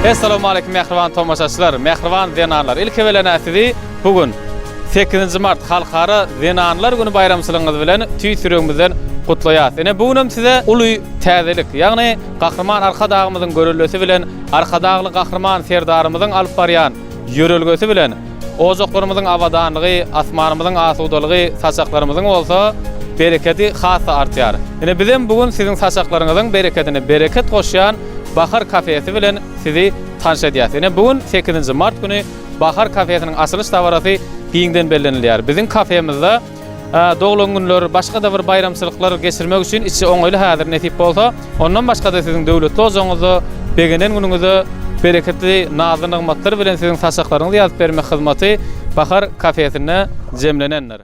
Essalamu aleýkum mähriban tomaşaçylar, mähriban zenanlar. Ilki bilen sizi bu gün 8-nji mart Halkara zenanlar güni baýramçylygyňyz bilen tüýs ýüregimizden gutlaýas. Ine bu günem size uly täzelik, ýagny Gahryman Arkadagymyzyň görellesi bilen Arkadagly Gahryman Serdarymyzyň alyp barýan ýörelgesi bilen ojaklarymyzyň abadanlygy, asmanymyzyň asudalygy, saçaklarymyzyň bolsa berekedi has-da artýar. Ine bizem bu gün siziň saçaklaryňyzyň berekedine bereket goşýan Bahar kafesi bilen sizi tanyş edýäs. Ine bu gün sekizinji mart güni Bahar kafesiniň açylyş dabarasy giňden bellenilýär. Biziň kafemizde doglan günler, başga-da bir baýramçylyklar geçirmek üçin içi oňaýly häzir nesip bolsa. Ondan başga-da siziň döwletli ojagyňyzda begenen günüňize bereketli nazly nygmatlar bilen siziň saçaklaryňyzy ýazyp bermek hyzmaty Bahar kafesinde jemlenendir.